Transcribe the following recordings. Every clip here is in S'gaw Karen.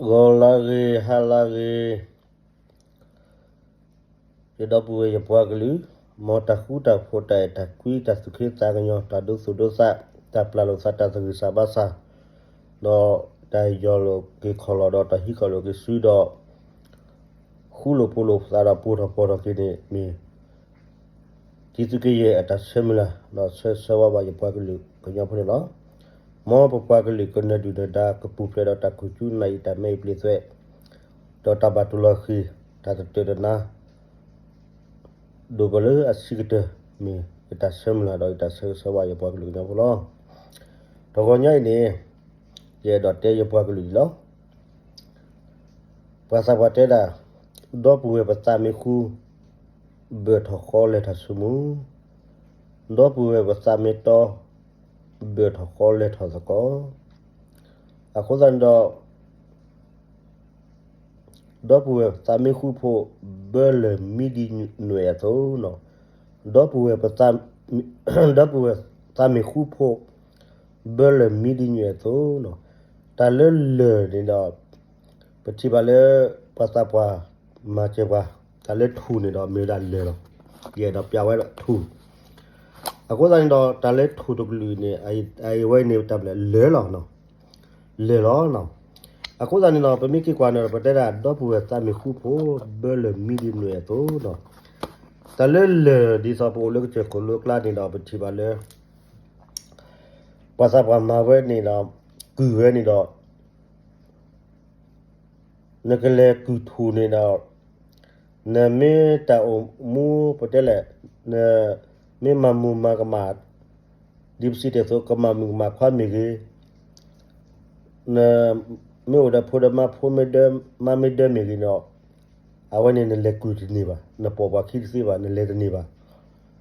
ဂီၤလၢဂ့ၤ ဟါလၢဂ့ၤ, ယဒီပုၢ်ဝဲၢ်ယပှၤကလုာ်, မ်တၢ်ဃူတၢ်ဖိး တၢ်အဲၣ်တၢ်ကွံ တၢ်သူၣ်က့သးကညီၤ တၢ်ဒိသူၣ်ဒိသး တၢ်ပျၢ်လိာ်သး တၢ်သဂၢၢ်စၢ်ဘါစၢ်, ဒီးတၢ်ယီၢ်လိာ်က့ၤခီၣ်လီၢ် ဒီးတၢ်ဟံးဃီၣ်လိာ်က့ၤစုဒီး ဃူလိာ်ဖိးလိာ်သးဒီးပိၢ်ထီၣ်ပီၢ်ထီၣ်က့ၤန့ၣ်မ့ၢ် တံသုးက့ယဲၢ်အတၢ်ဆၢမုၢ်လၢ် ဒီးဆၢဆၢဝါဘၣ်ယပှၤကလုာ်ကညီဖိန့ၣ်လီၤ. မ်ပပှၤကလုာ်ကနၢၤဒုၣ်နၢၤဒါ ကပူၤဖျဲးဒီးတၢ်ခိၣ်ဆူနၢ်အံၤ တၢ်မဲအံၤပျ့ၤသွဲး, ဒီးတၢ်ဘၣ်တူၢ်လီၤဃံၤ တၢ်တတၢာ်တနါ ဒိၣ်ပလၢအဆံးကတၢၢ် မ့ၢ်ယတၢ်ဆၢမုၢ်လၢ် ဒီးယတၢ်ဆၢဂ့ၤဆၢဝါယပှၤကလုာ်ကညီဖိလီၤ. တဂီၤညါအံၤန့ၣ် ယအဲၣ်ဒိးတဲယပှၤကလုာ်အံၤလီၤ. ပှၤသးပှၢ်တဲဒၣ်, ဒီပုၢ်ဝဲၢ်ပသးမ့ၢ်ဃူ ဘၢၣ်ထီၣ်ဃီလဲၤထီၣ်ဆူမူ, ဒီပုၢ်ဝဲၢ်ပသးမ့ၢ်တီ ဘၢၣ်ထီၣ်ဃီလဲၤထီၣ်သကိး. အဃိသတးန့ၣ်ဒီး ဒီပုၢ်ဝဲၢ်ပသးမ့ၢ်ဃူဖိး ဘၢလၢၢ်မံဒံနွဲၣ်အသိး, ဒီပုၢ်ဝဲၢ်ပသး, ဒီပုၢ်ဝဲၢ်သးမ့ၢ်ဃူဖိး ဘၢလၢၢ်မံဒံနွဲၣ်အသိး, တၢ်လၢလၢၢ်န့ၣ်ဒီး ပထံၣ်ဘၣ်လၢ ပှၤသးပှၢ်မၤစၢၤပှၤ, တၢ်လၢထူၣ်န့ၣ်ဒီး မ့ၢ်ဝဲဒၣ်လၢၢ်လီၤ. ယအဲၣ်ဒိးပျးဝဲဒၣ်ထူၣ်. အဃိသတးန့ၣ်ဒီး တၢ်လၢထူၣ်တကလုာ်န့ၣ် အအံၤဝဲန့ၣ် တၢ်ဘျၢလၢၢ်လီၤ. လၢၢ်လီၤ. အဃိသတးန့ၣ်ဒီး ပမ့ၢ်က့ၤကွၢ်န့ၣ်ဒီး ပတဲဒၣ် ဒီပုၢ်ဝဲၢ်သးမ့ၢ်ဃူဖိး ဘၢလၢၢ်မံဒံနွဲၣ်အသိး, တၢ်လၢလၢၢ်ဒ်သိးပအိၣ်လၢကစၢၢ်ခိၣ်လိၤကျါန့ၣ်ဒီး ပထံၣ်ဘၣ်လၢ ပှၤသးပှၢ်မၤဝဲန့ၣ်ဒီး ကုၢ်ဝဲန့ၣ်ဒီး နကလဲၤကုၢ်ထူၣ်န့ၣ်ဒီး နမ့ၢ်တၢ်အိၣ်မူ ပတဲလဲၣ်, နမ့ၢ်မၤမုာ်မၤကမၣ် ဒ်ပစံးတ့ၢ်အသိး ကမၣ်မုၣ်ကမၣ်ခွါမ့ၢ်ဂ့ၤ, နမ့ၢ်အိၣ်ဒီးဖိဒီးမါ ဖိမ့ၢ်ဒၢ မါမ့ၢ်ဒၢမ့ၢ်ဂ့ၤန့ၣ်ဒီး အဝဲန့ၣ်နလဲၤကုၢ်တန့ၢ်ဘၣ်, နပိာ်ပှၤခံတသ့ဘၣ်, နလဲၤတန့ၢ်ဘၣ်.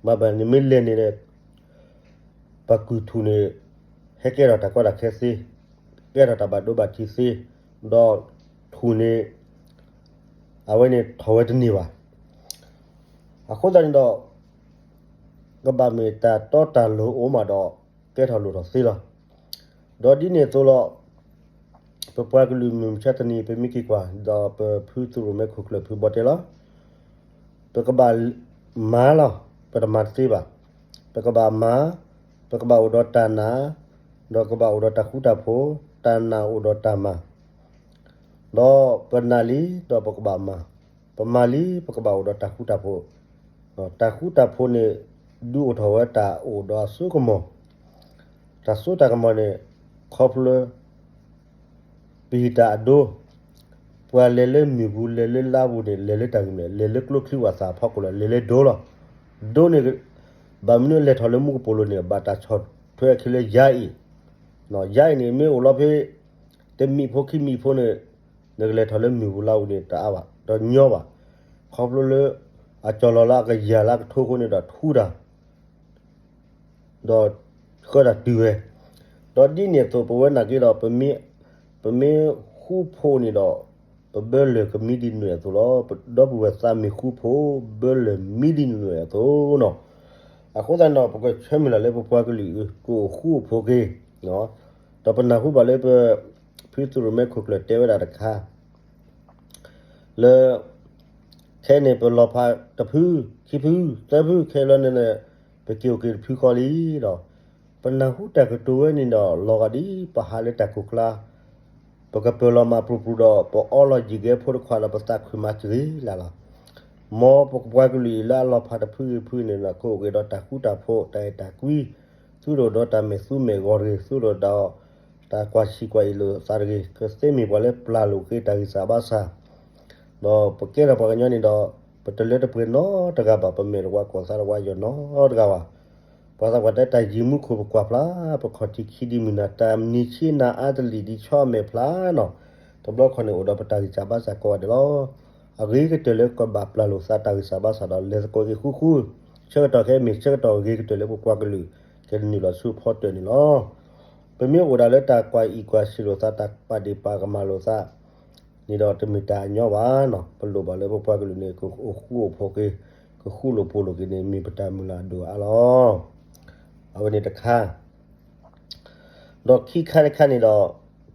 ဘၣ်ဘၣ်နမ့ၢ်လဲၤန့ၣ်ဒီး ပှၤကုၢ်ထူၣ်န့ၣ် ဟဲကဲထီၣ်တၢ်ကီတၢ်ခဲသ့, ကဲထီၣ်တၢ်ဘၣ်ဒိဘၣ်ထံးသ့, ဒီးထူၣ်န့ၣ် အဝဲန့ၣ်ထီၣ်ဝဲတန့ၢ်ဘၣ်. အဃိသတးန့ၣ်ဒီး ကဘၣ်မ့ၢ်တၢ်တီတၢ်လိၤအိၣ်မးဒီး ကဲထီၣ်လိၣ်ထီၣ်သ့လီၤ. ဒီးဒ်န့ၣ်အသိးလီၤ. ပပှၤကလုာ်မုၢ်မဆါတနံၤ ပမ့ၢ်က့ၤကွၢ် ဒီးပဖုသရိၣ်မဲခိၣ်ကျၢၢ်ဖုဘီတဲလီၤ. ပကဘၣ်မၤလီၤ, ပတမၤတသ့ဘၣ်. ပကဘၣ်မၤ, ပကဘၣ်အိၣ်ဒီးတၢ်နာ်, ဒီးကဘၣ်အိၣ်ဒီးတၢ်ဃူတၢ်ဖိး, တၢ်နာ်အိၣ်ဒီးတၢ်မၤ ဒီးပနာ်လံ ဒီးပကဘၣ်မၤ, ပမၤလံ ပကဘၣ်အိၣ်ဒီးတၢ်ဃူတၢ်ဖိး. တၢ်ဃူတၢ်ဖိးန့ၣ် ဒုးအိၣ်ထီၣ်ဝဲတၢ်အိၣ်ဒီးအစိကမီၤ, တၢ်စိတၢ်ကမီၤန့ၣ် ခီဖျိလၢ ပဟံးတၢ်အဒိ, ပှၤလဲၤလၢမုၢ်ပူၤ လဲၤလၢလါပူၤန့ၣ် လဲၤလၢတၢ်ဂ့ၢ်မနုၤလဲၣ်, လဲၤလၢကျိချံဝၣ်သၣ်အဖီခိၣ်လီၤ, လဲၤလၢဒိလီၤ. ဒိန့ၣ် ဘၣ်မနုၤလဲၤထီၣ်လၢမူကပိာ်လိၤန့ၣ် ဘၣ်တၢ်ဆီၣ်ထွဲအခံလၢယါအံၤ, ယါအံၤန့ၣ် မ့ၢ်အိၣ်လီၤဖဲ တမံးဖိခံမံးဖိန့ၣ် နကလဲၤထီၣ်လၢမုၢ်ပူၤလါပူၤန့ၣ် တအါဘၣ်, တညီဘၣ်. ခီဖျိလၢ အကၠီၤလီၤလၢအကယၤလၢအကထိအဃိန့ၣ်ဒီးထူတၢ် ဒီးဃၢတၢ်တုၤဝဲ, ဒီးဒ်န့ၣ်အသိး ပဝဲနာ်က့ဒီး ပမ့ၢ်ဃူဖိးန့ၣ်ဒီး ပဘၢလၢၢ်ကမံဒံးနွဲၣ်အသိးလီၤ. ဒီပုၢ်ဝဲၢ်သးမ့ၢ်ဃူဖိး ဘၢလၢၢ်မံဒံးနွဲၣ်အသိးလီၤ. အဃိသတးန့ၣ်ဒီး ပကဆၢမုၢ်လၢ်လၢပပှၤကလုာ် ကအိၣ်ဃူအိၣ်ဖိးက့ၤ, ဒီးပနၢ်ဟူဘၣ်လၢပ ဖုသရိၣ်မဲခိၣ်ကျၢၢ်တဲဝဲဒၣ်တခါ လၢ ခဲအံၤန့ၣ် ပလီၤဖးတဖု ခံဖု သၢဖု ခဲလၢာ်န့ၣ် ပက့ၤအိၣ်က့ၤတဖုဃီလံဒီး ပနၢ်ဟူတၢ်ကတိၤဝဲန့ၣ်ဒီး လီၤဂာ်ဒ်ပဟးလၢတၢ်ကိၢ်ကျါ ပကပၢၤလီၤမးပြူၤပြူၤဒီး ပအီလီၤယံာ်ကဲဖိတခွါဒီး ပသးခုၣ်မၤစၢၤဂ့ၤလၢ်လီၤ. မ်ပပှၤကလုာ်အံၤလၢအလီၤဖးတဖုဂ့ၤတဖုန့ၣ်ဒီး ကအိၣ်က့ၤဒီးတၢ်ဃူတၢ်ဖိး တၢ်အဲၣ်တၢ်ကွံ သူၣ်ဒိၣ်ဒီးတၢ်မဲာ်သူမဲာ်ဂီၤတဂ့ၤ, သူၣ်ဒိၣ်ဒီး တၢ်ကွၢ်ဆံးကွၢ်အ့ၣ်လိာ်သးတဂ့ၤ, ကသ့မ့ၢ်ပှၤလၢပျၢ်လိာ်က့ၤတၢ်ဂံၢ်စၢ်ဘါစၢ်, ဒီးပကဲထီၣ်ပှၤကညီန့ၣ်ဒီး ပတလၢတပှဲၤနီတဂၤဘၣ်, ပမဲာ်တဝါကိၢ်သးတဝါယီၤနီတဂၤဘၣ်. ပှၤသးပှၢ်တဲတၢ်ယံၤမူခိၣ်ပကွၢ်ဖျါ, ပခီၣ်ထံးခံဒ်မုၢ်နၤ, တၢ်နံၤဆ့နၤအါတလံာ်ဒ်ဆီအမဲာ်ဖျါနီၤ, တဘျီခီန့ၣ်အိၣ်ဒီးပတၢ်ဂံၢ်စၢ်ဘါစၢ်ကိးဂၤဒဲးလီၤ. အဂ့ၤကတၢၢ်လၢကဘၣ်ပျၢ်လိာ်သးတၢ်ဂံၢ်စၢ်ဘါစၢ်ဒီး လဲၤသကိးက့ၤဃူဃူ, ဆၢကတီၢ်ခဲအံၤမ့ၢ်ဆၢကတီၢ်အဂ့ၤကတၢၢ်လၢပပှၤကလုာ် ကနုာ်လီၤဆူဖီတၢၢ်န့ၣ်လီၤ. ပမ့ၢ်အိၣ်ဒၣ်လၢတၢ်ကွၢ်အံၣ်ကွၢ်ဆံးလိာ်သး တၢ်ပာ်ဒ့ၣ်ပာ်ကမၣ်လိာ်သး န့ၣ်ဒီးတမ့ၢ်တၢ်အညီဘၣ်နီၤ. ပလိၣ်ဘၣ်လၢပပှၤကလုာ်န့ၣ် ကအိၣ်ဃူအိၣ်ဖိးက့ၤ, ကဃူလိာ်ဖိးလိာ်က့ၤန့ၣ် မ့ၢ်ပတၢ်မုၢ်လၢ်အဒိၣ်အါလီၤ. အဝဲန့ၣ်တခါ ဒီးခံခါတခါန့ၣ်ဒီး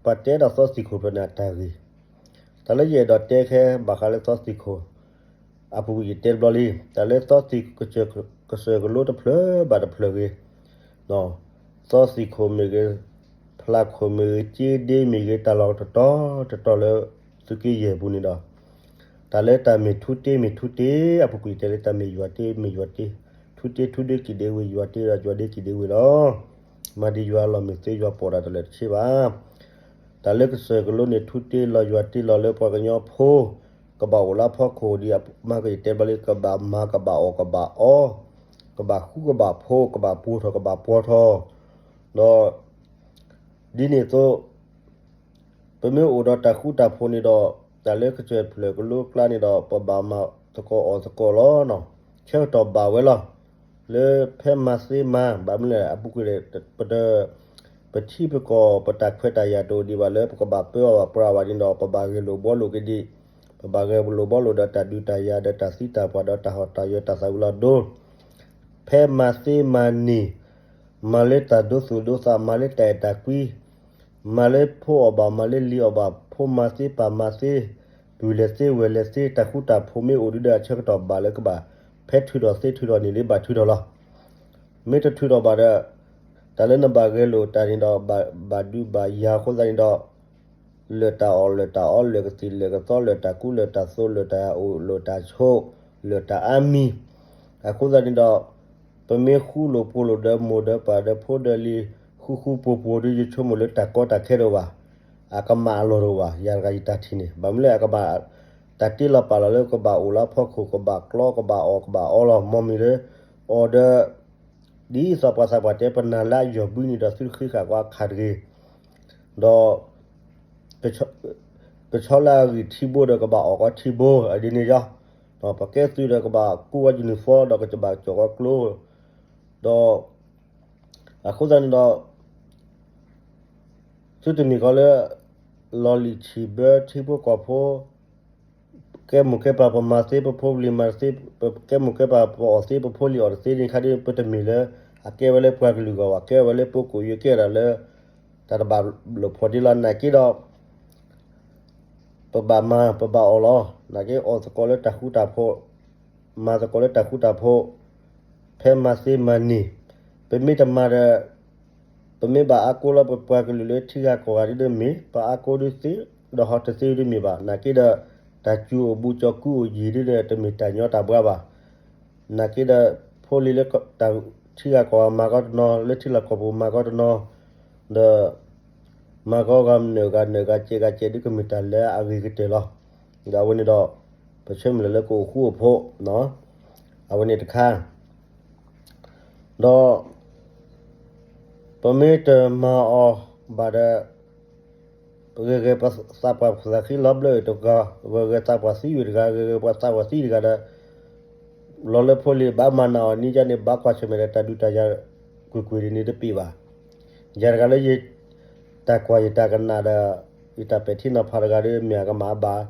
ပှၤတဲဒီးသီသံၣ်ခိၣ်ဖျၢၣ်န့ၣ်အတၢ်ဂ့ၢ်, တၢ်လၢယအဲၣ်ဒိးတဲခဲဘၣ်ဃးလၢသီသံၣ်ခိၣ် အပူၤကွံာ်ယတဲတဘျီလံ, တၢ်လၢသီသံၣ်ကစၢၢ်ကလိတဖျၢၣ်ဘၣ်တဖျၢၣ်ဂ့ၤ, သီသံၣ်ခိၣ်မ့ၢ်ဂ့ၤ, ဖျးခိၣ်မ့ၢ်ဂ့ၤ, က့ဒ့မ့ၢ်ဂ့ၤ, တၢ်လီၢ်တတီၤတတီၤလၢသုးက့ယဲၢ်ပူၤန့ၣ်ဒီး, တၢ်လၢတၢ်မ့ၢ်ထူတ့မ့ၢ်ထူတ့, အပူၤကွံာ်တဲလၢတၢ်မ့ၢ်ယွၤတ့မ့ၢ်ယွၤတ့, ထူတ့ထူဒ့က့ဒ့ဝ့ၤ, ယွၤတ့ဒီးယွၤဒ့က့ဒ့ဝ့ၤလီၤ. မၤဒံးယွၤလီၢ်မ့ၢ်သ့ယွၤပိာ်တၢ်တလၢာ်တဆ့ဘၣ်. တၢ်လၢကစၢၢ်ကလိန့ၣ်ထူတ့လီၤယွၤတ့လီၤလၢပှၤကညီဖိ ကဘၣ်အိၣ်လၢဖီခိၣ်ဒ်အမါကယတဲဘၣ်လၢ ကဘၣ်မၤကဘၣ်အီၣ်ကဘၣ်အီ, ကဘၣ်ဃူကဘၣ်ဖိး ကဘၣ်ပှီၤထီၣ်ကဘၣ်ပှီၤထီၣ်, ဒီး ဒ်န့ၣ်အသိး ပမ့ၢ်အိၣ်ဒီးတၢ်ဃူတၢ်ဖိးန့ၣ်ဒီး တၢ်လၢကစၢၢ်ဖျၢၣ်ကလိကျါန့ၣ်ဒီး ပဘၣ်မၤသကိးအီၣ်သကိးလီၤ. ဆၢကတီၢ်ဘၣ်ဝဲလီၤ. လၢဖဲမၤသ့မၤ ဘၣ်မနုၤလဲၣ် အပူၤကွံာ် ပတ ပထံပကီၢ်ပတၢ်ခွဲးတၢ်ယာ်တအိၣ်ဒံးဘၣ်လၢ ပကဘၣ်ပၢအီၣ်ဘၣ်ပြးဘၣ်န့ၣ်ဒီး ပဘၣ်ဂဲၤလိာ်ဘှီလိာ်က့ၤဒံး, ပဘၣ်ဂဲၤလိာ်ဘှီလိာ်ဒီးတၢ်ဒုးတၢ်ယၤဒီးတၢ်သံတၢ်ပှၢ်ဒီးတၢ်ဟီၣ်တၢ်ယၢၤတၢ်သၣ်ဝံၤလီၤဒိ ဖဲမၤသ့မၤန့ၢ်, မၤလၢတၢ်ဒိသူၣ်ဒိသး မၤလၢတၢ်အဲၣ်တၢ်ကွံ, မၤလၢဖိအီၣ်ဘၣ် မၤလၢလံၤအီၣ်ဘၣ် ဖိမၤသ့ပၢ်မၤသ့, ပုၢ်လဲၤသ့ဝဲၢ်လဲၤသ့ တၢ်ဃူတၢ်ဖိးမ့ၢ်အိၣ်ဒုဒီးအဆၢကတီၢ်ဘၣ်လၢကဘၣ် ဖဲထုးထီၣ်သ့ထုးထီၣ်န့ၣ်လၢဘၣ်ထုးထီၣ်လီၤ. မ့ၢ်တထုးထီၣ်ဘၣ်ဒီး တၢ်လၢနဘၣ်ဂဲၤလိာ်တၢ်န့ၣ်ဒီး ဘၣ်ဒုးဘၣ်ယၤအဃိသတးန့ၣ်ဒီး လၢာ်တၢ်အီၣ်လၢာ်တၢ်အီ လၢာ်ကသံၣ်လၢာ်ကသီ လၢာ်တၢ်ကူလၢာ်တၢ်သိး လၢာ်တၢ်အိၣ်လၢာ်တၢ်ဆိး လၢာ်တၢ်အါမံၤ, အဃိသတးန့ၣ်ဒီး ပမ့ၢ်ဃူလိာ်ဖိးလိာ်ဒီးမိၢ်ဒီးပၢ်ဒီးဖိဒီးလံၤ ဃူဃူဖိးဖိးဒီး ယဆိကမိၣ်လၢတၢ်ကီတၢ်ခဲတအိၣ်ဘၣ်, အကမၣ်အလီၢ်တအိၣ်ဘၣ်. ယၤတဂၤယတၢ်ထံၣ်န့ၣ် ဘၣ်မနုၤလဲၣ် အကမၣ် တၢ်တ့လီၤပာ်လီၤလၢကဘၣ်အိၣ်လၢဖီခိၣ် ကဘၣ်ကျီကဘၣ်အီၣ်ကဘၣ်အီလီၤ. မ်မ့ၢ်လၢ အီၤဒီး ဒ်သိးပှၤသးပှၢ်တဲ ပနာ်လၢအယီၢ်ဘှံးန့ၣ်ဒီး သုတဃ့ဃာ်ကွၢ်အခါတဂ့ၤ, ဒီး ကဆီလၢအဂံၢ်ထံဘိဒီး ကဘၣ်အီၣ်ကွၢ်ထံဘိ အဒ်န့ၣ်ယီၤ, ပကဲသုးဒီးကဘၣ်ကူဝဲ uniform ဒီးကဘၣ်ကၠီၣ်ကွၢ်ကျိ, ဒီး အဃိသတးန့ၣ်ဒီး သုတမ့ၢ်ကီးလၢ လီၤလံာ်ဆံးဘၢထံဖိကီၢ်ဖိ ကဲမိၢ်ကဲပၢ် ပမၤသ့ ပဖိပလံၤမၤသ့ ပကဲမိၢ်ကဲပၢ် ပအီၣ်သ့ ပဖိလံၤအီၣ်တသ့န့ၣ်ခါဒီး ပတမ့ၢ်လၢ အကဲဝဲလၢပှၤကလုာ်ဂီၢ်ဘၣ်, ကဲဝဲလၢပကိၣ်ယွဲကဲဒၣ်လၢ တၢ်တဘၣ်လိာ်ဖိးဒ့လီၤ. နာ်က့ဒီး ပဘၣ်မၤ ပဘၣ်အီၣ်လီၤ. နာ်က့အီၣ်သကိးလၢတၢ်ဃူတၢ်ဖိး, မၤသကိးလၢတၢ်ဃူတၢ်ဖိး, ဖဲမၤသ့မၤန့ၢ်, ပမ့ၢ်တမၤဒီး ပမ့ၢ်ဘၣ်အါကိလီၤ ပပှၤကလုာ်လၢထံဂၤကီၢ်ဂၤဒ်မ့ၢ် ပအါကိဒ်သ့, ဒီးဟီတသ့ဒ်မ့ၢ်ဘၣ်. နာ်က့ဒီး တၢ်စူၤအိၣ်ဘူးကၠီကူအိၣ်ယံၤဒ်ဒီး တမ့ၢ်တၢ်ညီတၢ်ဘှါဘၣ်. နာ်က့ဒီး ဖိလံၤလၢ ထံဂၤကီၢ်ဂၤမၤကီတနီၤ လၢထံလီၢ်ကီၢ်ပူၤမၤကီတနီၤ, ဒီး မၤကီဂၤနုာ်ဂၤနုာ်ဂၤစဲးဂၤစဲးဒ်ကမ့ၢ်တၢ်လၢအဂ့ၤကတၢၢ်လီၤ. ဒီးအဝဲန့ၣ်ဒီး ပဆၢမုၢ်လၢ်လၢကအိၣ်ဃူအိၣ်ဖိး, အဝဲန့ၣ်တခါ ဒီး ပမ့ၢ်တမၤအီၤဘၣ်ဒီး ဂဲၤဂဲၤပှၤသးပှၢ်သးဃံလီၤဘျၢအံၤတဂၤ, ဂဲၤဂဲၤသးပှၢ်သံဝံၤတဂၤ, ဂဲၤဂဲၤပှၤသးပှၢ်သံတဂၤဒီး လီၤလၢဖိလံၤဘၣ်မၤနးအီၤနံၤယါန့ၣ် ဘၣ်ကွၢ်ဆၢၣ်မဲာ်ဒီးတၢ်ဒုးတၢ်ယၤကွ့ၢ်ကွ့ၢ်ဒ်န့ၣ်တပ့ၤဘၣ်. ယၤတဂၤလၢယ တၢ်ကွၢ်ယတၢ်ကနၣ်ဒီး ယတၢ်ပဲာ်ထံနီၤဖးတဂၤဒီးမ့ၢ်အကမၣ်အဘၣ်.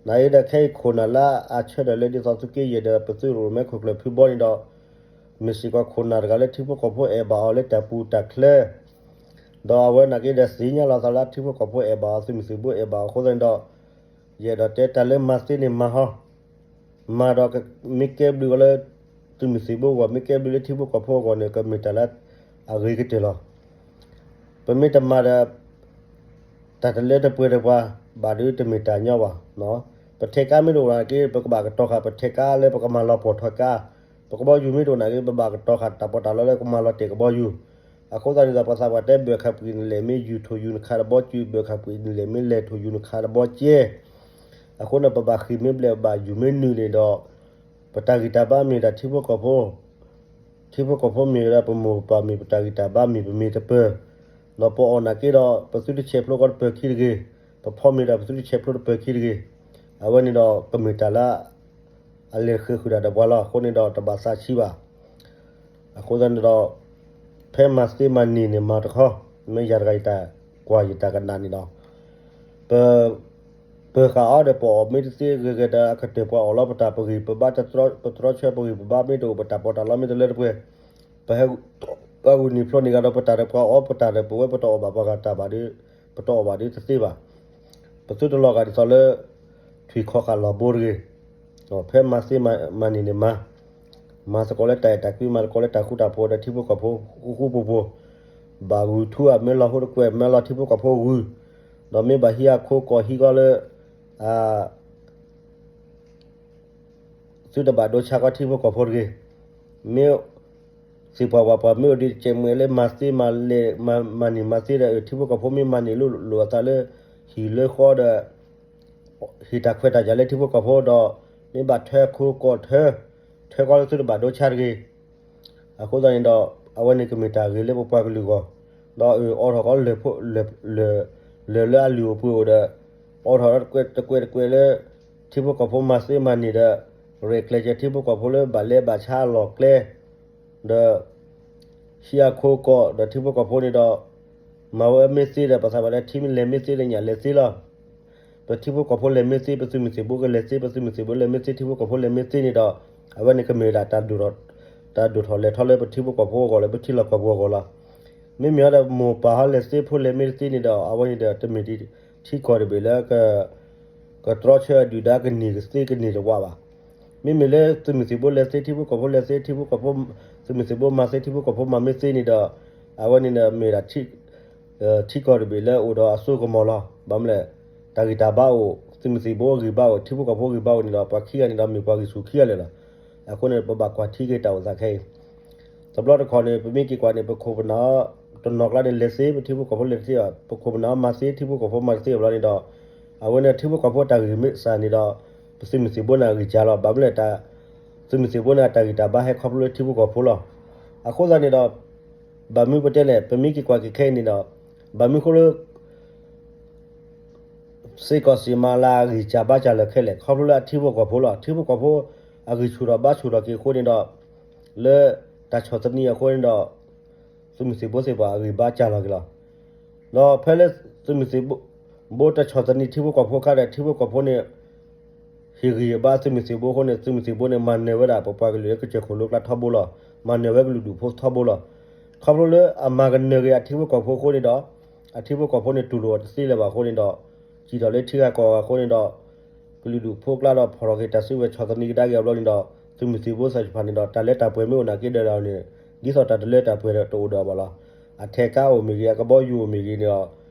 နာ်အံၤဒီးခဲအံၤခိၣ်နၢ်လၢအဆၢထၢၣ်လၢဒ်သိးသုးက့ယဲၢ်ဒီး ပသုးရိၣ်မဲခိၣ်ကျၢၢ်ဖုဘီန့ၣ်ဒီး မ့ၢ်စ့ၢ်ကီးခိၣ်နၢ်တဂၤလၢထံဖိကီၢ်ဖိအဲၣ်ဘၣ်အီၤလၢတၢ်ပူၤတၢ်ချၢ ဒီးအဝဲနာ်က့ဒီးသ့ၣ်ညါလီၤသးလၢထံဖိကီၢ်ဖိအဲၣ်ဘၣ်အီၤ သုးမုၢ်သံၣ်ဘိအဲၣ်ဘၣ်အီၤအဃိသတးန့ၣ်ဒီး ယအဲၣ်ဒိးတဲတၢ်လၢမၤသ့န့ၣ်မၤဟီ, မၤဒီးမ့ၢ်ကဲဘျုးကီးလၢ သုးမုၢ်သံၣ်ဘိအဂီၢ် မ့ၢ်ကဲဘျုးလၢထံဖိကီၢ်ဖိအဂီၢ်န့ၣ် ကမ့ၢ်တၢ်လၢအဂ့ၤကတၢၢ်လီၤ. ပမ့ၢ်တမၤဒီး တၢ်တလၢတပှဲၤတပှၤ ဘၣ်ဒုးတမ့ၢ်တၢ်ညီဘၣ်. ပထဲးကါမ့ၢ်တအိၣ်နာ်က့ ပကဘၣ်ကတီၤဃာ် ပထဲးကါလၢပကမၤလီၤပှီၢ်ထီၣ်ကါ, ပကဘီယူၤမ့ၢ်တအိၣ်နာ်က့ ပဘၣ်ကတီၤဃာ်တၢ်ပီးတၢ်လီလၢကမၤလီၤတဲာ်ကဘီယူၤ. အဃိသတးန့ၣ်ဒီး ပှၤသးပှၢ်တဲဘၢၣ်ခၣ်ပှံာ်နလဲၣ်မ့ၢ်ယူၤထိၣ်ယူၤနခးတဘီကၠူ, ဘၢၣ်ခၣ်ပှံာ်နလဲၣ်မ့ၢ်လဲၤထိၣ်ယူၤနခးတဘီကဲ အဃိန့ၣ် ပဘၣ်ဃံၢ်မ့ၢ်ဘျဲၣ် ပဘၣ်ယူၤမ့ၢ်နုာ်န့ၣ်ဒီး ပတၢ်ဂံၢ်တၢ်ဘါမ့ၢ်တၢ်ထံဖိကီၢ်ဖိ, ထံဖိကီၢ်ဖိမ့ၢ်ဝဲဒၣ်ပမိၢ်ပပၢ်မ့ၢ်ပတၢ်ဂံၢ်တၢ်ဘါမ့ၢ်ပမ့ၢ်တပၢၢ်, ဒီးပအီၣ်နာ်က့ဒီး ပသုတဆဲးဖျိကီးတပၢၢ်ခံတဂ့ၤ, ပဖီမ့ၢ်ဒီးပသုတဆဲးဖျိတပၢၢ်ခံတဂ့ၤ, အဝဲန့ၣ်ဒီးကမ့ၢ်တၢ်လၢ အလဲၤဃ့ဃုာ်တၢ်ဒီးပှၤလီၤ. အဃိန့ၣ်ဒီးတဘၣ်သးဆံးဘၣ်. အဃိသတးန့ၣ်ဒီး ဖဲမၤသ့မၤန့ၢ်န့ၣ်မၤတခီ, မ့ၢ်ယၤတဂၤယတၢ်ကွၢ်ယတၢ်ကနၣ်န့ၣ်ဒီး ပ ပၢၤဃာ်အီၤဒီးပအီၣ်မ့ၢ်တသ့ဂ့ၤဂ့ၤဒီး အကတၢၢ်ပှၤအီၣ်လီၤပတၢ်ပဂံၢ်ပဘါ ပတြီဆၢ ပဂံၢ်ပဘါမ့ၢ်တအိၣ် ပတၢ်ပီးတၢ်လီမ့ၢ်တလၢတပှဲၤ, ပဟဲ ပှၤဂုာ်န့ၢ်ဖျိန့ၢ်ဂၤဒီးပတၢ်ဒီးပှၤအီၣ်ပတၢ်ဒီးပဝဲပတအီၣ်ဘၣ်ပှၤဂၤတၢ်ဘၣ်ဒီး ပတအီၣ်ဘၣ်ဒီးတသ့ဘၣ်. ပသုတလီၤဂာ်ဒ်သိးလၢ ထွံၣ်ခီၣ်ဃာ်လီၤဘိတဂ့ၤ, ဖဲမၤသ့မၤနံၤန့ၣ်မၤ, မၤသကိးလၢတၢ်အဲၣ်တၢ်ကွံ မၤသကိးလၢတၢ်ဃူတၢ်ဖိးဒီးထံဖိကီၢ်ဖိဃူဃူဖိးဖိး, ဘၣ်ဂုာ်ထူအမ့ၢ်လီၤဟိတကွဲး မ့ၢ်လီၤထံဖိကီၢ်ဖိဂုာ်, ဒီးမ့ၢ်ဘၣ်ဟံးအခိကီၢ်ဟံးကီးလၢ သုတဘၣ်ဒိဆါကီထံဖိကီၢ်ဖိတဂ့ၤ. မ့ၢ်သ့ၣ်ပှၢ်ဝၣ်ပှၢ်မ့ၢ်အိၣ်ဒံးတကဲးမ့ၢ်လၢမၤသ့မၤလဲၤ မၤနံၤမၤသ့ဒီး ထံဖိကီၢ်ဖိမ့ၢ်မၤနံၤလၢလိာ်အသးလၢ ဟံၣ်လၢဃီဒီး ဟ့ၣ်တၢ်ခွဲးတၢ်ယာ်လၢထံဖိကီၢ်ဖိဒီး မ့ၢ်ဘၣ်ထွဲခိကီၢ်ထွဲ, ထွဲကီလၢသုတဘၣ်ဒိဆါတဂ့ၤ. အဃိသတးန့ၣ်ဒီး အဝဲန့ၣ်ကမ့ၢ်တၢ်ဂ့ၤလၢပပှၤကလုာ်အဂီၢ်, ဒီးအၢၣ်အီထီၣ်ကီးလၢၢ် လၢၢ်လၢအလုၢ်အပှ့ၤအိၣ်ဒီး အီထီၣ်တကွဲးတကွဲးလၢ ထံဖိကီၢ်ဖိမၤသ့မၤနံၤဒီး ရဲၣ်ကျဲၤကဲထံဖိကီၢ်ဖိလၢဘၣ်လဲၤဘၣ်ဆါအလီၢ်ကျဲ ဒီး ဟံးအခိကီၢ်ဒီးထံဖိကီၢ်ဖိန့ၣ်ဒီး မၤဝဲမ့ၢ်သ့ဒီး ပသးပှၢ်လၢထံလဲၤမ့ၢ်သ့ဒီးညၣ်လဲၤသ့လီၤ. ပထံဖိကီၢ်ဖိလဲၤမ့ၢ်သ့ ပသုးမုၢ်သံၣ်ဘိကလဲၤသ့ ပသုးမုၢ်သံၣ်ဘိလဲၤမ့ၢ်သ့ ထံဖိကီၢ်ဖိလဲၤမ့ၢ်သ့န့ၣ်ဒီး အဝဲန့ၣ်ကမ့ၢ်ဝဲဒၣ် တၢ်ဒိၣ်ထီၣ်လဲၤထီလၢပထံဖိကီၢ်ဖိအဂီၢ်လၢပထံလီၢ်ကီၢ်ပူၤအဂီၢ်လီၤ. မ့မ့ၢ်ဒီးမိၢ်ပၢ်ဟီလဲၤသ့ဖိလဲၤမ့ၢ်တသ့န့ၣ်ဒီး အဝဲန့ၣ်ဒီးတမ့ၢ်ဒ်ထံကီၢ်တဘ့ၣ်လၢ ကတြီဆၢအဒုၣ်ဒါကန့ၢ်ကသ့ကန့ၢ်တဝးဘၣ်. မ့မ့ၢ်လၢသုးမုၢ်သံၣ်ဘိလဲၤသ့ ထံဖိကီၢ်ဖိလဲၤသ့ ထံဖိကီၢ်ဖိ သုးမုၢ်သံၣ်ဘိမၤသ့ ထံဖိကီၢ်ဖိမၤမ့ၢ်သ့န့ၣ်ဒီး အဝဲန့ၣ်ဒီးမ့ၢ်ဒၣ် ထံကီၢ်တဘ့ၣ်လၢအိၣ်ဒီးအစိကမီၤလီၤ. ဘၣ်မနုၤလဲၣ်, တၢ်ဂံၢ်တၢ်ဘါအိၣ် သုးမုၢ်သံၣ်ဘိဂံၢ်ဘါအိၣ် ထံဖိကီၢ်ဖိဂံၢ်ဘါအိၣ်န့ၣ်ဒီး ပှၤခံဂၤန့ၣ်ဒီးမ့ၢ်ပှၤဂံၢ်ဆူၣ်ခံဂၤလၢာ်လီၤ. အဃိန့ၣ် ပဘၣ်ကွၢ်ထံက့ၤတၢ်အိၣ်သးခဲအံၤ တဘျီတခီၣ်န့ၣ် ပမ့ၢ်က့ၤကွၢ်န့ၣ် ပခိၣ်ပနၢ် တနီၤကျါန့ၣ် လဲၤသ့ ပထံဖိကီၢ်ဖိလဲၤသ့ဘၣ် ပခိၣ်ပနၢ်မၤသ့ ထံဖိကီၢ်ဖိမၤသ့ဘၣ်ဘျီန့ၣ်ဒီး အဝဲန့ၣ်ထံဖိကီၢ်ဖိတၢ်ဂံၢ်မ့ၢ်စၢ်န့ၣ်ဒီး ပသုးမုၢ်သံၣ်ဘိန့ၣ်အဂံၢ်စၢ်လီၤ. ဘၣ်မနုၤလဲၣ် သုးမုၢ်သံၣ်ဘိန့ၣ်အတၢ်ဂံၢ်တၢ်ဘါဟဲခီဖျိလၢထံဖိကီၢ်ဖိလီၤ. အဃိသတးန့ၣ်ဒီး ဘၣ်မနုၤပတဲလဲၣ် ပမ့ၢ်က့ၤကွၢ်က့ၤခဲအံၤန့ၣ်ဒီး ဘၣ်မနုၤဃိလၢ စ့ၢ်ကီးစံးမၤလၢအဂံၢ်စၢ်ဘါစၢ်လၢာ်ခဲလၢာ် ခီဖျိလၢအထံဖိကီၢ်ဖိလီၤ. ထံဖိကီၢ်ဖိ အဂံၢ်ဆူၣ်ထီၣ်ဘါဆူၣ်ထီၣ်က့ၤအဃိန့ၣ်ဒီး လၢတၢ်ဆီၣ်သနံးအဃိန့ၣ်ဒီး သုးမုၢ်သံၣ်ဘိသ့ၣ်တဖၣ်အဂံၢ်ဘါစၢ်လီၤက့ၤလီၤ. ဒီးဖဲလၢသုးမုၢ်သံၣ်ဘိတဆီၣ်သနံးထံဖိကီၢ်ဖိအခါဒီး ထံဖိကီၢ်ဖိန့ၣ် ဟ့ၣ်ဂံၢ်ဘါသုးမုၢ်သံၣ်ဘိအဃိန့ၣ် သုးမုၢ်သံၣ်ဘိန့ၣ် မၤနၢၤဝဲဒၣ်ပပှၤကလုာ်လၢကစၢၢ်ခိၣ်လိကျါထီဘိလီၤ. မၤနၢၤဝဲကလုာ်ဒူၣ်ဖိထီဘိလီၤ. ခီဖျိလၢအမၤကနၢၤက့ၤအထံဖိကီၢ်ဖိအဃိန့ၣ်ဒီး အထံဖိကီၢ်ဖိန့ၣ်တူၢ်လိာ်အီၤတသ့လၢၤဘၣ်အဃိန့ၣ်ဒီး စံၣ်ထီၣ်လၢထံဂၤကီၢ်ဂၤအဃိန့ၣ်ဒီး ကလုာ်ဒူၣ်ဖိကျါဒီးဖီၣ်ထီၣ်က့ၤတၢ်စုကဝဲၤဆီၣ်သနံးကဒါက့ၤအဘျီန့ၣ်ဒီး သုးမုၢ်သံၣ်ဘိသ့ၣ်တဖၣ်န့ၣ်ဒီး တၢ်လၢတၢ်ပှဲၤမ့ၢ်အိၣ်နာ်က့ဒီးန့ၣ် ဒ်သိးတၢ်တလၢတၢ်ပှဲၤတအိၣ်ဒီးဘၣ်လီၤ. အထဲးကါအိၣ်မ့ၢ်ဂ့ၤ အကဘီယူၤအိၣ်မ့ၢ်ဂ့ၤ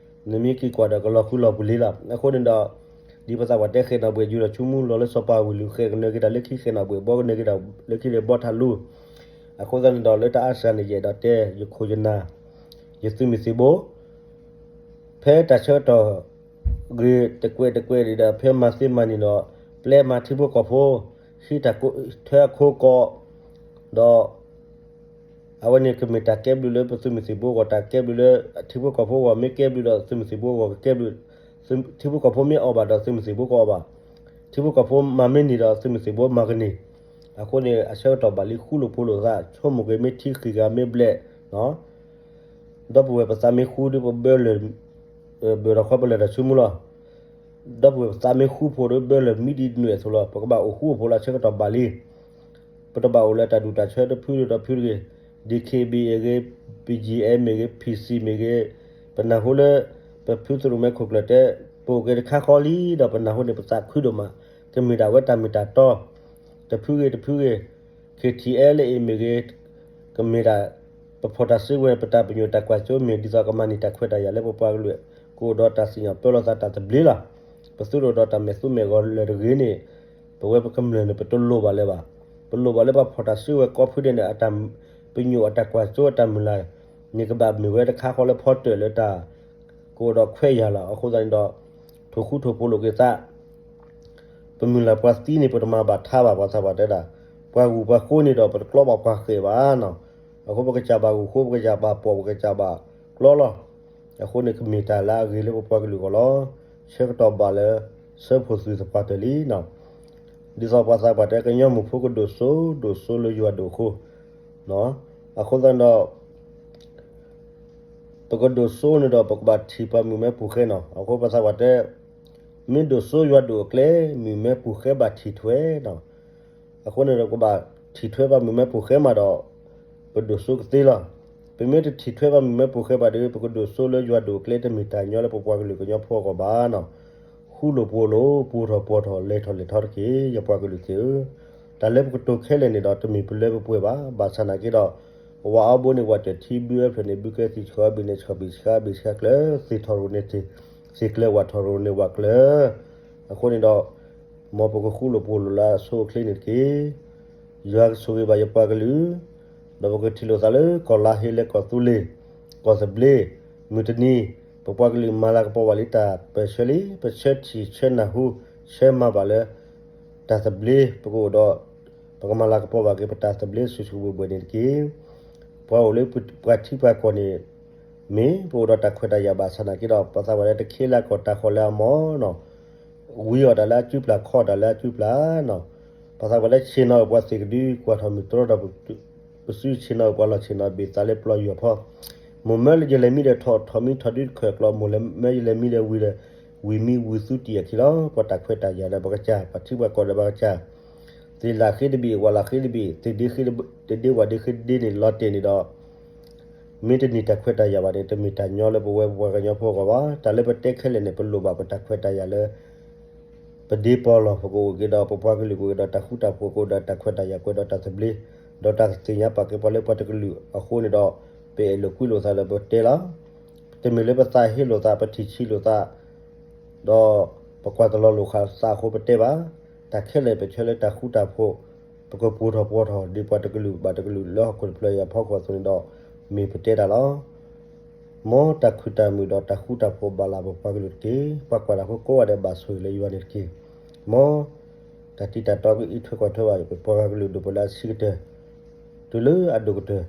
န့ၣ်ဒီး နမ့ၢ်က့ၤကွၢ်ဒီးကလီၤဃုလီၤပူၤလံလီၤ. အဃိန့ၣ်ဒီး ဒ်ပသးပှၢ်တဲဃဲၤနီၣ်ဘှဲးယူၤဒီးဆူမူလီၤလၢစီၤပၤဝ့ၢ်လုၢ်ဃဲၤကနၢၤက့ၤတၢ်လၢခံဃဲၤနီၣ်ဘှဲးဘီကနၢၤက့ၤတၢ်လၢခံလၢဘီထးလူ အဃိသတးန့ၣ်ဒီးလၢတၢ်အါစှၤန့ၣ် ယအဲၣ်ဒိးတဲ ယခိၣ်ယနၢ် ယသုးမုၢ်သံၣ်ဘိ ဖဲတၢ်ဆၢကတီၢ် ဂ့ၤတကွဲးတကွဲးဒံးဒီး ဖဲမၤသ့မၤနံၤဒီး ပျဲမၤထံဖိကီၢ်ဖိ ဟံးတၢ်ထွဲအခိကီၢ် ဒီး အဝဲန့ၣ်ကမ့ၢ်တၢ်ကဲဘျုးလၢပသုးမုၢ်သံၣ်ဘိအဂီၢ် တၢ်ကဲဘျုးလၢ ထံဖိကီၢ်ဖိအဂီၢ် မ့ၢ်ကဲဘျုးဒီးသုးမုၢ်သံၣ်ဘိအဂီၢ်ကကဲဘျုး, ထံဖိကီၢ်ဖိမ့ၢ်အီၣ်ဘၣ်ဒီးသုးမုၢ်သံၣ်ဘိကအီၣ်ဘၣ်, ထံဖိကီၢ်ဖိမၤမ့ၢ်န့ၢ်ဒီးသုးမုၢ်သံၣ်ဘိမၤကန့ၢ်, အဃိန့ၣ် အဆၢကတီၢ်ဘၣ်လံဃူလိာ်ဖိးလိာ်သး ဆိကမိၣ်က့ၤမ့ၢ်ထံဃံးဂၤမ့ၢ်ဘျဲၣ် ဒီပုၢ်ဝဲၢ်ပသးမ့ၢ်ဃူဒီးပဘၢလၢာ်, ဘၢၣ်ထီၣ်ခီပလၢာ်တၢ်ဆိကမိၣ်လီၤ. ဒီပုၢ်ဝဲၢ်ပသးမ့ၢ်ဃူဖိးဒီးဘၢလၢာ်မံဒ်နုၤအသိးလီၤ. ပကဘၣ်အိၣ်ဃူအိၣ်ဖိးလၢအဆၢကတီၢ်ဘၣ်လံ. ပတဘၣ်အိၣ်လၢတၢ်ဒူၣ်တၢ်ဆၢတဖုဒီးတဖုတဂ့ၤ, ဒ့ၣ်ခ့ၣ်ဘံၣ်အဂ့ၤ, ပံၣ်ကၠံၣ်အဲၣ်မ့ၢ်ဂ့ၤ, ဖံၣ်စံၣ်မ့ၢ်ဂ့ၤ, ပနၢ်ဟူလၢ ပဖုသရူးမဲခိၣ်ကျၢၢ်တဲ ပအိၣ်က့ၤတခါဃီလံဒီးပနၢ်ဟူန့ၣ် ပသးခုဒိၣ်မး, ကမ့ၢ်ဒၣ်ဝဲတၢ်မ့ၢ်တၢ်တီ တဖုဂ့ၤတဖုဂ့ၤ, ခ့ၣ်ထံၣ်အဲၣ်လၢအ့ၣ်မ့ၢ်ဂ့ၤ, ကမ့ၢ်ဒၣ် ပဖီၣ်တၢ်စုကဝဲၤ ပတၢ်ပညိၣ်တၢ်ကွၢ်စိမ့ၢ် ဒ်သိးကမၤန့ၢ်တၢ်ခွဲးတၢ်ယာ်လၢပပှၤကလုာ် ကအိၣ်ဒီးတၢ်စံၣ်ညီၣ်ပၢလီၤသးတၢ်သဘျ့လီၤ. ပသုတအိၣ်ဒီးတၢ်မဲာ်သူမဲာ်ဂီၤလၢၤတဂ့ၤန့ၣ် ပဝဲပကမျၢၢ်န့ၣ် ပတလိၣ်ဘၣ်လၢၤဘၣ်. ပလိၣ်ဘၣ်လၢပှၤဖီၣ်တၢ်စုကဝဲၤကိးဖုဒဲးန့ၣ် အတၢ်ပညိၣ်အတၢ်ကွၢ်စိအတၢ်မုၢ်လၢ် န့ၣ်ကဘၣ်မ့ၢ်ဝဲတခါဃီလၢဖီတၢၣ်လၢတၢ် ကအိၣ်ဒီးခွဲးယာ်လီၤ. အဃိသတးန့ၣ်ဒီး ထိၣ်ဃူထိၣ်ဖိးလိာ်က့ၤသး ပမုၢ်လၢ်ပှၤသံန့ၣ် ပတမၤဘၣ်ထါဘၣ် ပှၤသးပှၢ်တဲဒၣ်, ပှၤဂုၤပှၤဃိန့ၣ်ဒီး ပတကျီဘၣ်ပှၤဃဲၤဘၣ်နီၤ. အဃိပကစၢ်ဘၣ်ဂုၤဃိ ပကစၢ်ဘၣ်ပှီၢ် ပကစၢ်ဘၣ်ကျီလီၤ. အဃိန့ၣ် ကမ့ၢ်တၢ်လၢအဂ့ၤလၢပပှၤကလုာ်အဂီၢ်လီၤ. ဆၢကတီၢ်ဘၣ်လၢ ဆၢဖိသုးသပှၢ်တၢၢ်လံနီၤ. ဒ်သိးပှၤသးပှၢ်တဲ ကညီမုၢ်ဖိကဒိၣ်စိ ဒိၣ်စိလၢယွၤဒိၣ်အဃိ, အဃိသတးဒီး ပကဒိၣ်စိန့ၣ်ဒီး ပကဘၣ်ထံၣ်ပှၤမုၣ်မဲပူၤဃဲနီၤ. အဃိပှၤသးပှၢ်တဲ မ့ၢ်ဒိၣ်စိယွၤဒိၣ်အကျဲ မုၣ်မဲပူၤဃဲဘၣ်ထံၣ်ထွဲနီၤ. အဃိန့ၣ်ဒီး ပကဘၣ်ထံၣ်ထွဲပှၤမုၣ်မဲပူၤဃဲမးဒီး ပဒိၣ်စိကသ့လီၤ. ပမ့ၢ်တထံၣ်ထွဲပှၤမုၣ်မဲပူၤဃဲဘၣ်ဒီး ပကဒိၣ်စိလၢယွၤဒိၣ်အကျဲ တမ့ၢ်တၢ်ညီလၢပပှၤကလုာ်ကညီဖိအဂီၢ်ဘၣ်နီၤ. ဃူလိာ်ဖိးလိာ် ပူၤထီၣ်ပှီၤထီၣ် လဲၤထီၣ်လဲၤထီတက့ၢ် ယပှၤကလုာ်သ့ၣ်ဧၢ. တၢ်လၢပကတိၤခဲလၢာ်န့ၣ်ဒီး တမ့ၢ်ပလၢပပှဲၤဘၣ်. ဘၣ်ဆၣ်နာ်က့ဒီး ဝၤအီဘိန့ၣ် ဝၤတထံဘုအဖျၢၣ်န့ၣ် ဘုကဲသံၣ်ဆှီအဘ့ၣ်န့ၣ် ဆှီဘ့ၣ်ဆှါဘ့ၣ်ဆှါကျၢၤ, သ့ၣ်ထီၣ်ရိၣ်န့ၣ်သ့ၣ်ကျၢၤ, ဝၤထီၣ်ရိၣ်န့ၣ်ဝၤကျၢၤ. အဃိန့ၣ်ဒီး မ်ပကဃူလိာ်ဖိးလိာ်လၢအဆိအချ့န့ၣ်တက့ၢ်. ယွၤကဆိၣ်ဂ့ၤဘၣ်ယပှၤကလုာ်, ဒီးပကထံၣ်လိာ်သးလၢကီၢ်လါဟ့လၢကီၢ်သူလ့ၤ, ကီၢ်သဘျ့, မုၢ်တနံၤ ပပှၤကလုာ်မၤလၤကပီၤဘၣ်လံတၢ်ပၢၢ်ဆၢလံ, ပဆၢထံၣ်ဆၢနၢ်ဟူ ဆၢမၤဘၣ်လၢ တၢ်သဘျ့ ပကအိၣ်ဒီး ပကမၤလၤကပီၤဘၣ်က့ၤ ပတၢ်သဘျ့ဆူၣ်ဆူၣ်ဘှဲၣ်ဘှဲၣ်န့ၣ်တက့ၢ်. ပှၤအိၣ်လၢပှၤထံပှၤကီၢ်န့ၣ် မ့ၢ်ပအိၣ်ဒီးတၢ်ခွဲးတၢ်ယာ်ဘၣ်ဆၣ်နာ်က့ဒီး ပှၤသးပှၢ်လၢတခ့လၢကီၢ်တၢ်ဃီၤလၢအမီၢ်နီၤ ဝံအီၣ်တၢ်လၢအစုပျၢ် ခီအီၣ်တၢ်လၢအစုပျၢ်နီၤ. ပှၤသးပှၢ်လၢဆ့ၣ်နီၤအပှၤသ့ၣ်ကဒု ကွၢ်ထီၣ်မုၢ်တြီဒီး ပစုဆ့ၣ်နီၤအပှၤလီၢ်ဆ့ၣ်နီၤဘ့ၣ်သးလၢပျီယွၤဖီ, မိၢ်မၢလၢယလဲၤမံဒီးထီၣ် ထီၣ်မံထီၣ်ဒုတခၢၣ်အကျီ မိၢ်လၢမၢယလဲၤမံဒီးဝံၤဒီး ဝံၤမံဝံၤသူတံၢ်အခံလီၤ. ပှၤတၢ်ခွဲးတၢ်ယာ်ဒီးဘၣ်ကစၢ် ပှၤထံပှၤကီၢ်ဒီးဘၣ်ကစၢ် သ့ၣ်လၢ်ဃ့တဘ့ၣ် ဝၣ်လၢ်ဃ့တဘ့ၣ် သ့ၣ်ဒ့ဃ့တဒ့ ဝၣ်ဒ့ဃ့တဒ့န့ၣ် လီၤတဲာ်န့ၣ်ဒီး မ့ၢ်တန့ၢ်တၢ်ခွဲးတၢ်ယာ်ဘၣ်န့ၣ် တမ့ၢ်တၢ်ညီလၢပဝဲပပှၤကညီဖိအဂီၢ်ဘၣ်. တၢ်လၢပတဲခဲလၢာ်န့ၣ် ပလိၣ်ဘၣ်ပတၢ်ခွဲးတၢ်ယာ်လၢ ပဒ့ပီၢ်လီၢ် ပကအိၣ်က့ၤဒီး ပပှၤကလုာ်ကအိၣ်က့ၤဒီး တၢ်ဃူတၢ်ဖိး ကအိၣ်ဒီးတၢ်ခွဲးတၢ်ယာ် ကအိၣ်ဒီးတၢ်သဘျ့ ဒီးတၢ်သ့ၣ်ညါပာ်ကဲပှၤလၢပှၤတကလုာ်အဃိန့ၣ်ဒီး ပအဲၣ်လိာ်ကွံလိာ်သးဒီးပတဲလီၤ. တမ့ၢ်လၢပသးဟ့လိာ်သး ပထံၣ်ဆံးလိာ်သး ဒီးပကွၢ်တလီၤလိာ်သးအဃိပတဲဘၣ်. တၢ်ခဲလၢာ်ပဆၢလၢတၢ်ဃူတၢ်ဖိး ပကပူၤထီၣ်ပှီၤထီၣ် ဒ်ပှၤတကလုာ်ဘၣ်တကလုာ်လၢဟီၣ်ခိၣ်တဖျၢၣ်အံၤအဖီခိၣ်အသိးန့ၣ်ဒီး မ့ၢ်ပတဲတၢ်လီၤ. မ်တၢ်ခုၣ်တၢ်မုာ်ဒီးတၢ်ဃူတၢ်ဖိးဘၣ်လၢပပှၤကလုာ်တက့ၢ်. ပှၤကွၢ်တၢ်ဖိကိးဂၤဒဲးဘၣ်ဆိၣ်ဂ့ၤလၢယွၤန့ၣ်တက့ၢ်. မ်တၢ်တံၤတၢ်တီကအံးထွဲကွၢ်ထွဲဘၣ် ပပှၤကလုာ်ဒိၣ်ပလၢအဆံးကတၢၢ် တုၤလၢအဒိၣ်ကတၢၢ်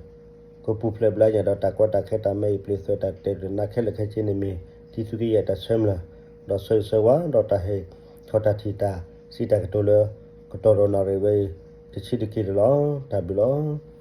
ကပူၤဖျဲးဘျါညါဒီးတၢ်ကီတၢ်ခဲတၢ်မဲအံၤပျ့ၤသွဲၣ်တၢ်တဲတၢ်နါခဲလၢာ်ခဲဆ့န့ၣ်မ့ၢ် တံၤသကိးယဲၢ်တၢ်ဆၢမုၢ်လၢ် ဒီးဆၢဂ့ၤဆၢဝါ ဒီးတၢ်ဟ့ၣ်ထီၣ်တၢ်ထံၣ်တၢ်စံးတၢ်ကတိၤလၢ ကတီၢ်ဒီးနၣ်ရံၣ်ဝဲအံၤ တဆံးတက့ၢ်န့ၣ်လီၤ. တၢ်ဘျုးလီၤ.